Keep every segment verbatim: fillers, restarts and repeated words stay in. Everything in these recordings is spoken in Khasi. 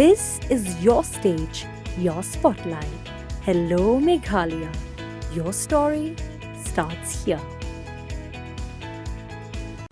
This is your stage, your spotlight. Hello, Meghalaya. Your story starts here.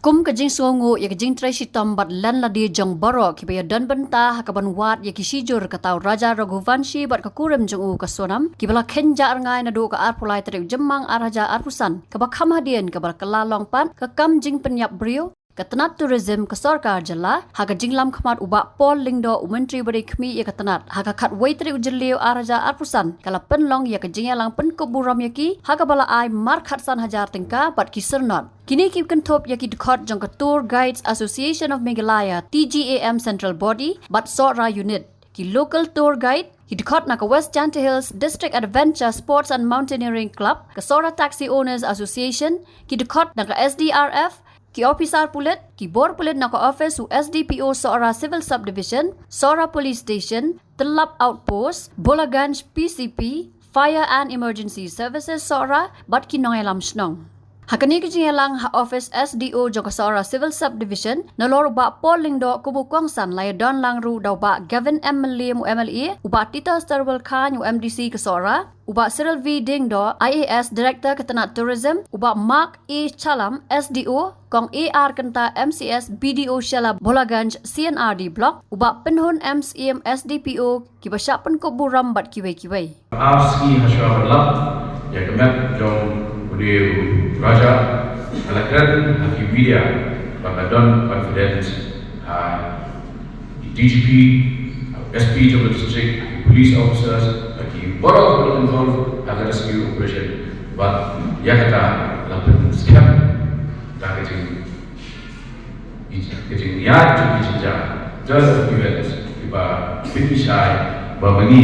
Kum ka jingsngewnguh ïa ka jingtrei shitom bad len lade jong baroh kiba ïadon bynta ha kaban wad ïa ki shijur ka tau Raja Raghuvanshi bad ka kurim jong u ka Sonam, kiba la khein jah rngai naduh ka arphew lai tarik Jymmang ar hajar arphew san, kaba kham hadien kaba la kylla long pat ka kam jingpynïap briew, ka tnat tourism ka sorkar jylla, ha ka jinglam khmat u Bah Paul Lyngdoh, u Myntri badei khmih ïa ka tnat, ha ka khatwei tarik u Jylliew ar hajar arphew san, ka la pynlong ïa ka jingïalang pynkup burom ïa ki, ha kaba la ai mar khatsan hajar tyngka bad ki syrnod. Kine ki kynthup ïa ki dkhot jong ka Tour Guides Association of Meghalaya, T G A M Central Body, bad Sohra Unit. Ki local tour guide, ki dkhot na ka West Jaintia Hills District Adventure Sports and Mountaineering Club, ka Sohra Taxi Owners Association, ki dkhot na ka S D R F, ki ophisar pulit, ki bor pulit na ka office u S D P O Sohra Civil Subdivision, Sohra Police Station, Tyllap Outpost, Bholaganj P C P, Fire and Emergency Services Sohra, bad ki nongïalam shnong. Ha kane ka jingïalang ha office S D O jong ka Sohra Civil Subdivision, nalor u Bah Paul Lyngdoh kum u kongsan, la ïadon lang ruh da u Bah Gavin M Mylliem u M L A, u Bah Titosstarwell Chyne u M D C ka Sohra, u Bah Cyril V Diengdoh, I A S, Director ka tnat Tourism, u Bah Mark A Shallam, S D O, Kong A R Kynta, M C S, B D O Shella Bholaganj C and R D Block, u Bah Pynhun M Syiem, S D P O, kiba shah pynkup burom bad kiwei kiwei. Ar sngi hashwa ban lap ïa ka met jong une u Raja, nga la kren ha ki media ba nga don confidence ha ki D G P, S P jong ka district, ki police officers, ha ki baroh kiba involve ha ka rescue operation. Bad ïa kata la pynskhem da ka jing, ka jingïaid jong ki jingjia, turn of events, kiba pynshai ba ma ngi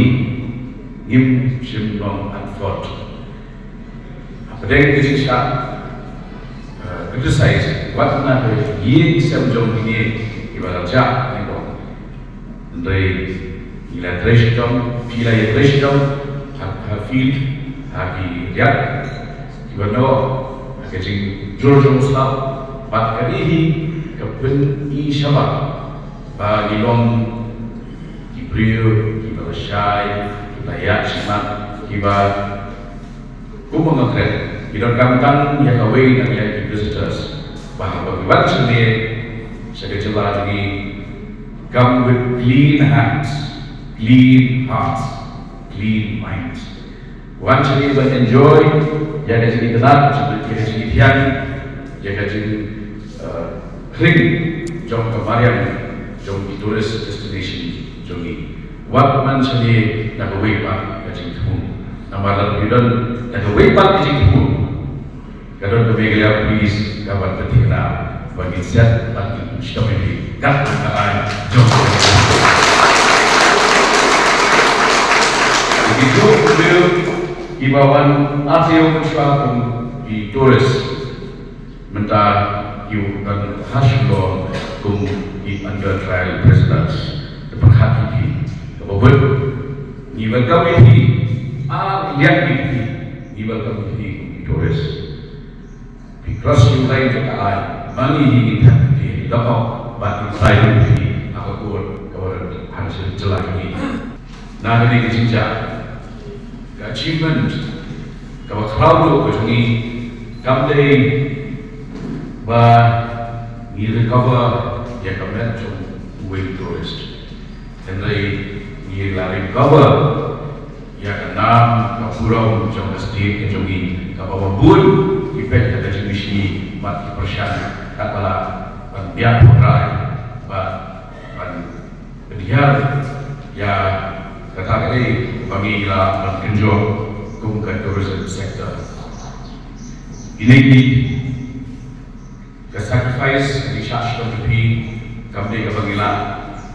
ngim shym long unfort. Hapdeng ka jingshah, eh, criticize wat na ka ïing sem jong kine kiba la jah nyngkong. Hynrei ngi la trei shitom, phi la ïa trei shitom ha, ha field, ha ki riat kiba noh, ha ka jingjur jong u slap, bad kane hi ka pyni shabar ba ngi long ki briew kiba la shai, kiba la ïaid shakhmat, kiba, kumba nga kren, ki donkam tang ïa kawei na ngi ki visitors. Ba haba ki wan shane sha ka jylla jong ngi, come with clean hands, clean hearts, clean minds. Wan shane ban enjoy ïa ka jingïatynnad, ïa ka jingïathiang, ïa ka jing, eh, khring jong ka mariang jong ki tourist destination jong ngi. Wat man shane na kawei pat ka jingthmu. Namar lada phi don na kawei pat ka jingthmu, ka don ka Meghalaya Police kaban pynthikna ba ngin siat bad ngin shitom ïa phi kat ka aiñ jong ki. Ki briew kiba wan artylli mynshuwa kum ki tourist, mynta ki don ha shilor kum ki under trial prisoners. Te pyrkhat ïa phi, kaba bud ngi welcome ïa phi, ar liang ïa phi, ngi welcome ïa phi kum ki tourist. Phi cross ïa u line jong ka aiñ, ma ngi hi ngin thep ïa phi, da pop bad ngin trai ïa phi ha ka court kaba don ha ka jylla jong ngi. Na kane ka jingjia, ka achievement kaba khraw ruh ka jong ngi kam dei ba ngi recover ïa ka met jong uwei u tourist. Hynrei ngi la recover ïa ka nam ka burom jong ka state ka jong ngi, kaba bun ki peit da ka jingmynsngi bad ki pyrshang katba lah ban biang pynrai bad ban pynhiar ïa kata kadei ba ngi la ban kynjoh kum ka tourism sector. Kine ki, ka sacrifice, ka jingshah shitom jong phi kam dei kaba ngi lah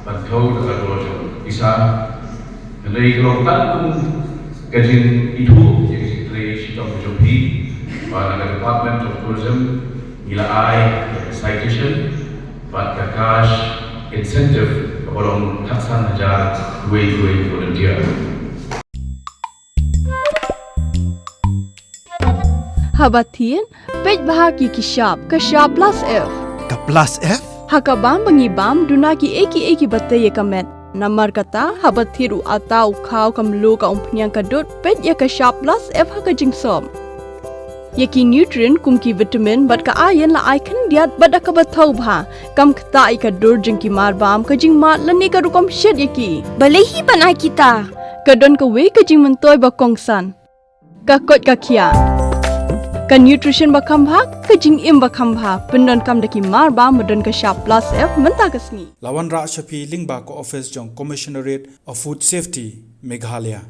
ban thew da ka dor jong pisa. Hynrei ka long tang kum ka jingithuh ïa ka jingtrei shitom jong phi, ba na ka Department of Tourism ngi la ai ïa ka citation bad ka cash incentive kaba long khatsan hajar uwei uwei u volunteer. Haba thied, peit bha ki ki shap, ka shap plus F. Ka plus F? Ha ka bam ba ngi bam, duna kiei kiei kiba tei ïa ka met. Namar kata, haba thied u atta, u khaw, ka mluh, ka umphniang, ka dud, peit ïa ka Shap Plus F ha ka jingsop. Ïa ki nutrient kum ki vitamin bad ka iron la ai khyndiat bad da kaba thaw bha. Kam ktah ïa ka dur jong ki marbam, ka jingmad lane ka rukom shet ïa ki. Balei hi ban ai kita? Ka don kawei ka jingmyntoi ba kongsan. Ka koit ka khiah. Ka nutrition ba kham bha, ka jingim ba kham bha. Pyndonkam da ki marbam ba don ka Shap Plus F mynta ka sngi. La wanrah sha phi lyngba ka office jong Commissionerate of Food Safety, Meghalaya.